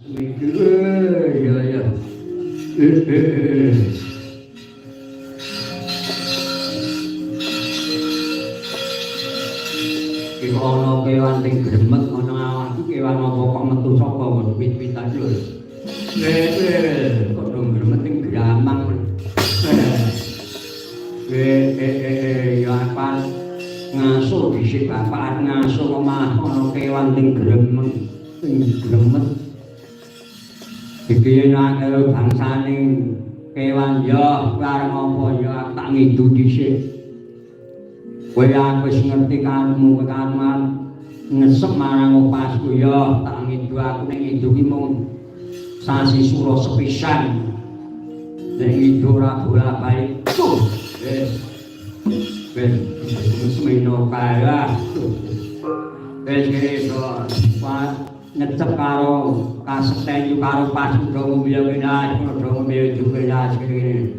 Iya iya. Eh eh eh. Iki ana kewan sing gremet ana awakku kewan apa kok metu saka ngono wit-witan lho. Eh kok do gremet ing gramang. Eh eh eh ya apa ngaso dhisik bapak ngaso kok malah ana kewan sing gremet sing gremet. Iki yen karo bangsane kewan ya arep apa ya tak ngidu dhisik. Kowe aku wis ngerti karepmu karep ngesep marang opasku ya tak ngidu aku nek ngidu ki mung sasi sura sepisan. Nek ngidu ora bola-bali. Wis. Wis semeno kae lah. Wis kene iso ngecep karo kasekten karo pasuda ngombe kene padha ngombe juga kene.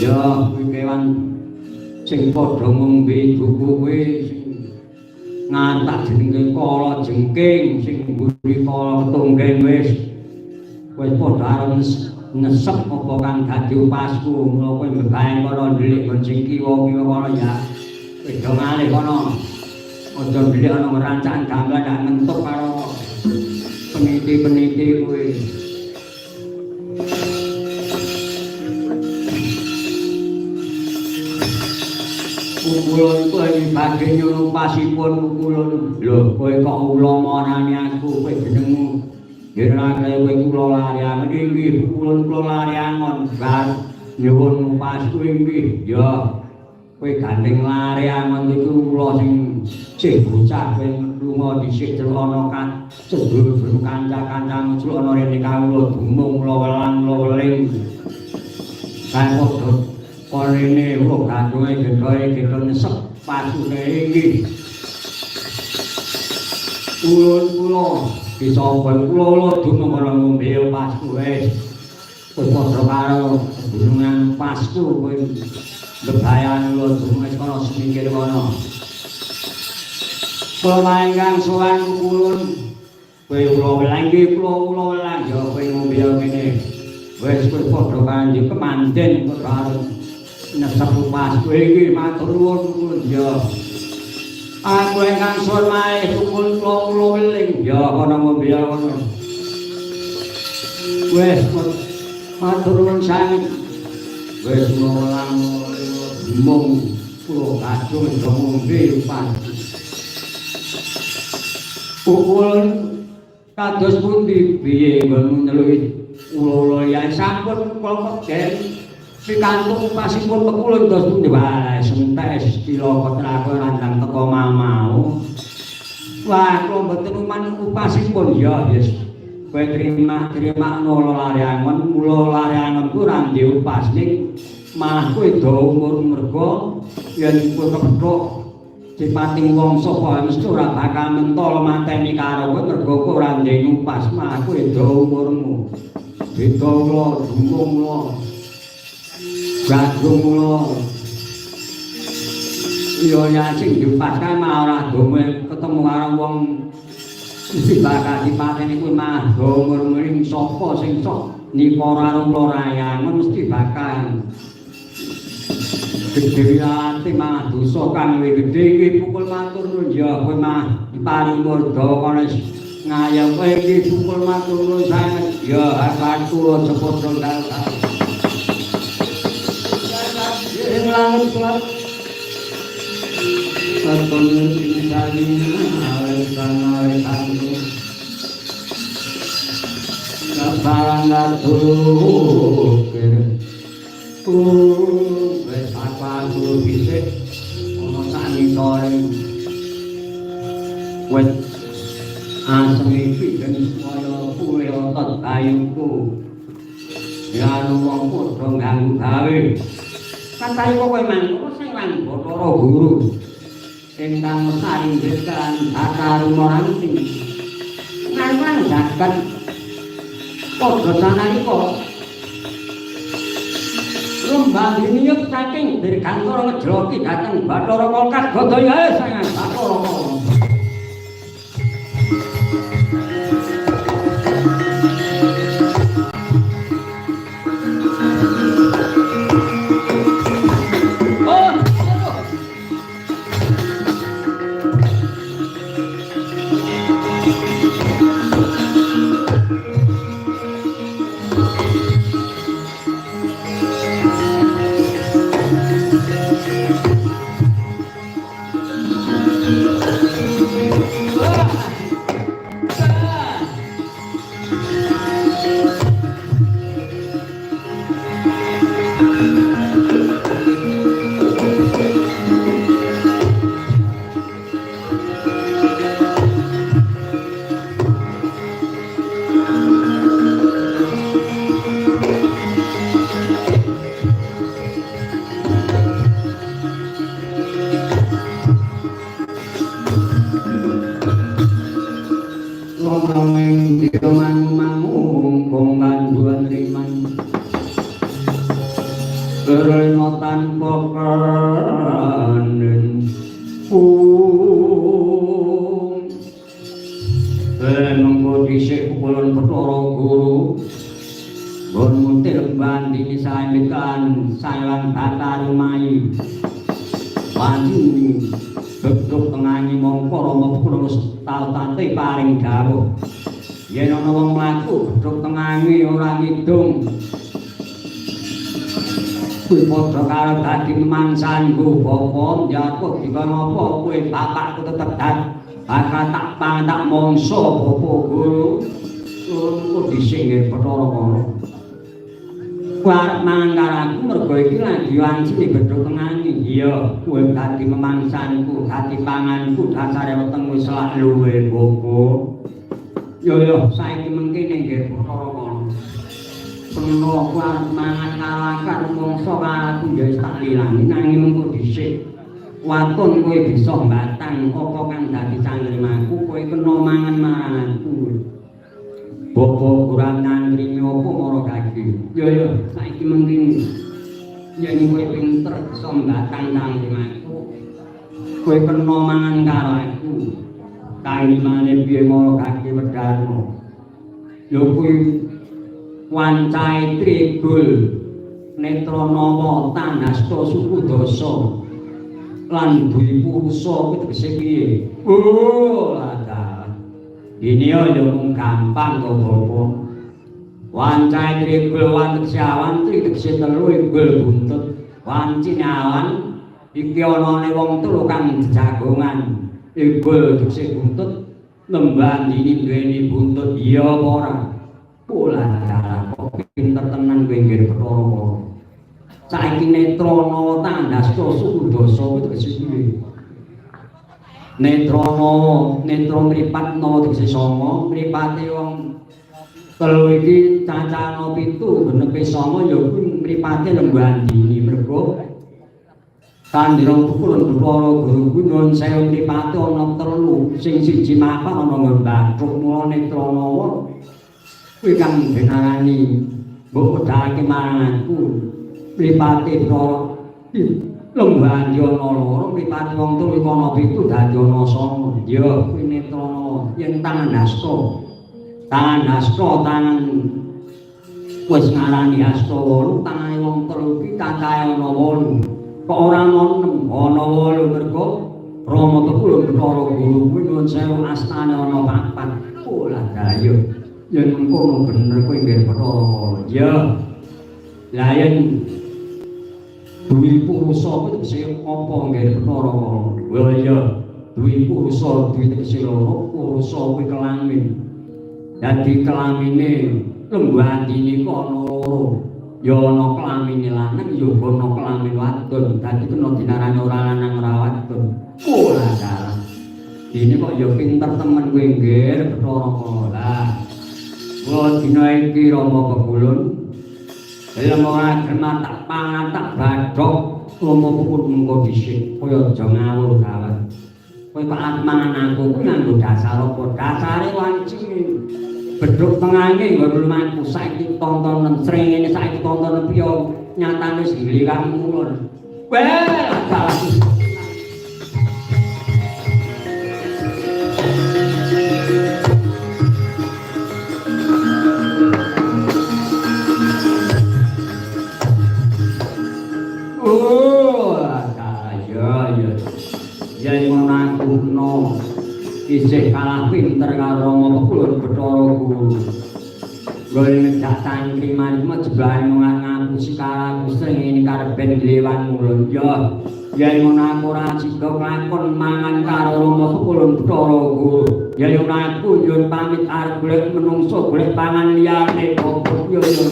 Ya kuwi kewan sing padha ngombe buku kuwi sing ngantak jenenge kala jengking sing mburi kala ketunggeng wis wis padha arep nesep apa kang dadi upasku mula kowe mbebaen kono ndelik nggon sing kiwa-kiwa kono ya kowe do ngalih kono aja ndelik ana ngerancangan gamelan ndak ngentuk karo peniti-peniti kuwi. Kukulon kowe badhe nyuwun pasipun kukulon. Lho, kowe kok ula marani aku, kowe jenengmu jenenge kowe kula lariangon inggih, kukulon kula lariangon bar nyuwun pasku inggih. Ya, kowe gandeng lariangon iku kula sing sih bocah kowe lunga dhisik celuk ana kan sedulur kanca-kancamu celuk ana rene kawula dumung kula welang kula weling. Kae padha korene kula gandunge gedhoe gedho nesep pasune inggih. Ulun kula bisa kula kula dumung karo ngombe pasku wis. Kowe padha karo gunungan pasku kowe bebayan kula dumung wis kono semingkir kono. Kula ingkang sowan kukulun kowe kula welang inggih kula kula welang ya kowe ngombe kene. Wis kowe padha kanjeng kemanden padha karo nesep upas kowe iki matur nuwun kukulun ya. Aku ingkang suwun maeh kukulun kula kula weling ya kono ngombe kono. Wis matur nuwun sanget. Wis kula welang mung kula kadung ngombe upas. Kukulun kados pundi piye nggonmu nyeluki ula-ula ya sampun kula pegen pikantuk pasipun pekulun dos pundi wae sentek cilaka trako randang teko mau. Wah kula mboten uman upasipun ya wis kowe terima-terima ula lariangon ula lariangon ku ora ndek upas ning malah kowe do umur mergo yen kowe kepethuk sipating wong sapa mesti ora bakal mentol mateni karo kowe mergo kowe ora ndek upas malah kowe do umurmu. Beda kula dumung kula gandrung kula iya ya sing diupas kae malah ora dome ketemu karo wong mesti bakal dipateni kuwi malah do umur mring sapa sing sok nikara karo kula rayangon mesti bakal gedhe ati malah dosa kang luwih gedhe iki pukul matur nuwun ya kowe malah diparingi umur dawa kono ngayem kowe iki pukul matur nuwun sanget ya aku aja padha ndal. Ing langet kula sampun sami awet kanggo kabarang ngatur. Wis aku dhisik ana sanitore wit asem iki ben supaya pulih otot kayuku. Ya wong padha ganggu gawe. Kan kaya kowe mantuk sing lan Bathara Guru ingkang saringgih kan Bathara Maranti. Nang jagat padha sanalika lembah diniyut saking dirgantara ngejloki dhateng Bathara Kala Gadaya sang Bathara Kala. Mangu-mangu kong ganduan riman Rena tanpa kanen Mengko dhisik kula Bathara Guru nggon muntil bandini saemikan sayang Bathari Mai wanci bedhug tengangi mongko Rama kula wis tau tate paring dawuh yen ana wong mlaku bedhug tengangi ora ngidung kuwi padha karo dadi mangsanku bapa njakuh dikon apa kowe bapakku tetep bakal tak pangan tak mangsa bapa guru kok dhisik nggih Bathara Kala kowe arep mangan karo aku mergo iki lagi wancine bedhug tengangi iya kowe dadi memangsanku dadi panganku dasare weteng wis selak luwe bapa yo yo saiki mengkene nggih Bathara Kala kena kowe arep mangan karo aku mangsa karo aku ya wis tak lilangi nanging mengko dhisik waton kowe bisa mbatang apa kang dadi cangkrimanku kowe kena mangan marang aku bapa ora nangkrimi apa mara kaki yo yo saiki mengkene yen kowe pinter bisa mbatang cangkrimanku kowe kena mangan karo aku kangrimane piye mara kaki wedharma ya kuwi wancahe trigul netra nawa tanasta suku dasa lan dwi purusa kuwi tegese piye? Oh, lah. Ini ya mung gampang to, Bapak. Wancahe trigul wanci awan tri tegese telu igul buntut. Wancine awan iki anane wong telu kang jagongan. Igul tegese buntut, lembah dini duweni buntut iya apa ora? Pola dalah kok pinter tenan kowe nggih Bathara Kala. Saiki netra nawa tandasta suku dasa kuwi tegese piye? Netra nawa, netra mripat nawa tegese sanga, mripate wong telu iki cacahana 7 genepe 9 ya kuwi mripate lembandini mergo kandira pukulun Bathara Guru kuwi nuwun sewu mripate ana telu sing siji mapan ana nggon bathuk mula netra nawa kuwi kang denarani mbok wedhake marang aku. Mripate Bathara lembah ana loro mripate wong telu iku ana 7 dadi ana 9 ya kuwi netra yen tangan hasta tangan hasta tangan wis ngarani hasta 8 tangane wong telu iki cacahe ana 8 kok ora ana 6 ana 8 mergo Rama Tepulun Bathara Guru kuwi nuwun sewu astane ana 4 oh lah dayo yen mengkono bener kowe nggih Bathara Kala ya lah yen dwi purusa kuwi tegese apa nggih Bathara Kala? Wah iya, dwi purusa dwi tegese loro, purusa kuwi kelamin. Dadi kelamine lembah niku ana loro. Ya ana kelamine lanang, ya ana kelamin wadon. Dadi kena dinarani ora lanang ora wadon. Ora salah. Dene kok ya pinter temen kowe nggih Bathara Kala. Lah, kula dina iki Rama Pepulun gelem ora gelem tak pangan tak badhok Rama Pepulun mengko dhisik kowe aja ngawur gawat. Kowe kok arep mangan aku kuwi nganggo dasar apa? Dasare wancine bedhug tengange nggon lumaku saiki tontonen srengenge saiki tontonen piye nyatane wis giliran mulon. Wah, salah. Oh, ya ya. Yen ngono aku no isih kalah pinter karo Rama Pepulun Bathara Guru. Nggone ngejak cangkriman mejebane mung ngapusi karo aku srengenge karepen glewan mulun. Ya, yen ngono aku ora sida klakon mangan karo Rama Pepulun Bathara Guru. Yen ngono aku nyuwun pamit arep golek menungso golek pangan liyane apa ya ya.